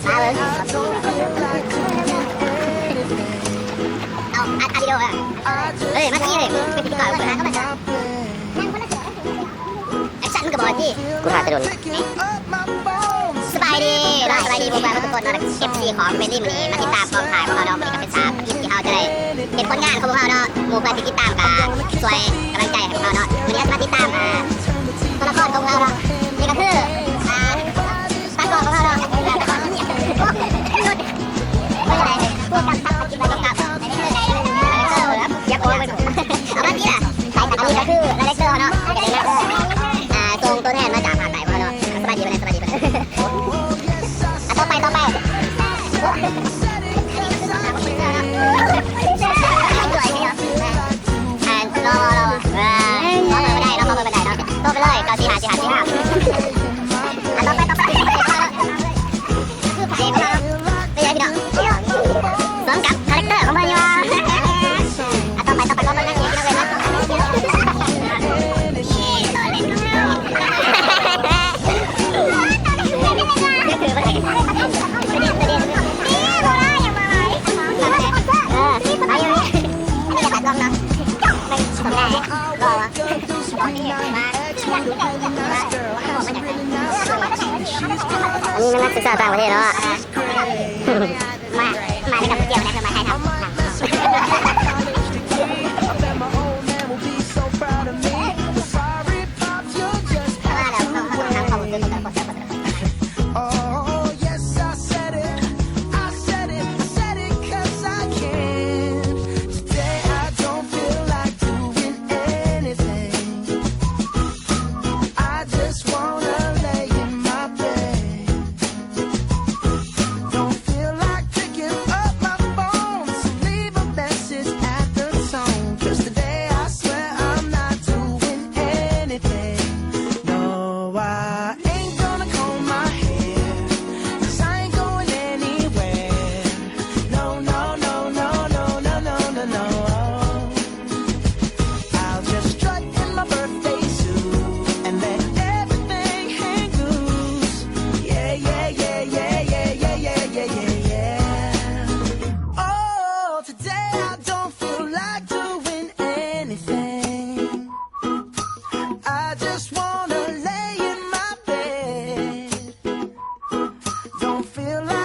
ມາເບິ່ງ ເອົາ ອັດ ອັດວິດີໂອ ເອີຍ ມາຕີເລີຍ ເປັນພິທີກອນ ແອັກຊັນ ມັນກໍບໍ່ຕິ ກູຖ້າແຕ່ດົນ. ສະບາຍດີເນາະ ສະບາຍດີໝູ່ເພື່ອນທຸກຄົນເນາະ ເອັຟຊີຂອງເຟລລີ ມື້ນີ້ມາຕິດຕາມກອງຖ່າຍຂອງເຮົາເນາະ. ມື້ນີ້ກໍເປັນສາມອີພີທີ່ເຮົາຈະໄດ້ເຮັດຜົນງານຂອງພວກເຮົາເນາະ. ໝູ່ເພື່ອນທີ່ຕິດຕາມກໍຊ່ວຍກຳລັງໃຈໃຫ້ພວກເຮົາເນາະ. ມື້ນີ້ເຮົາຈະມາຕິດຕາມ ອ່າ ຕົວລະຄອນຂອງເຮົາເນາະ ນີ້ກໍຄື ອ່າ ຕາກອງຂອງເຮົາເນາະ ຜູ້ກຳກັບ ຜູ້ກຳກັບ ເອົາມານີ້ລະ ອັນນີ້ກໍຄືໄດເຣັກເຕີເຮົາເນາະ ອ່າ ສົ່ງຕົວແທນມາຈາກພາກໃຕ້ຂອງເຮົາເນາະ. ສະບາຍດີ ສະບາຍດີ ອ່ະ ຕໍ່ໄປ ຕໍ່ໄປ ອ່າ ລໍ ລໍ ລໍ ເອີ ຂໍເບີບໍ່ໄດ້ເນາະ ຂໍເບີບໍ່ໄດ້ເນາະ ໂທໄປເລີຍ ເກົ້າສີ່ຫ້າສີ່ຫ້າສີ່ຫ້າ ອ່ະ ຕໍ່ໄປ ຕໍ່ໄປ ຄືພະເອກຂອງເຮົາ ເປັນໄງພີ່ນ້ອງ ສົມກັບຄາແຣັກເຕີຂອງເພິ່ນຢູ່ບໍ່? ອ່ະ ຕໍ່ໄປ ຕໍ່ໄປ ຂໍເບິ່ງນາງເອກພີ່ນ້ອງເອີຍເນາະ. ອັນນີ້ແມ່ນນັກສຶກສາຕ່າງປະເທດເນາະ ມາ ມາໃນກຳເຈວນະ ເພິ່ນມາຖ່າຍທຳ. Don't feel like picking up my phone, so leave a message at the tone. 'Cause today I swear I'm not doing anything. No, I ain't gonna comb my hair, 'cause I ain't going anywhere. No, no, no, no. I'll just strut in my birthday suit and let everything hang loose. Yeah, yeah, yeah. Oh, today I don't feel like doing anything. I just wanna lay in my bed. Don't feel like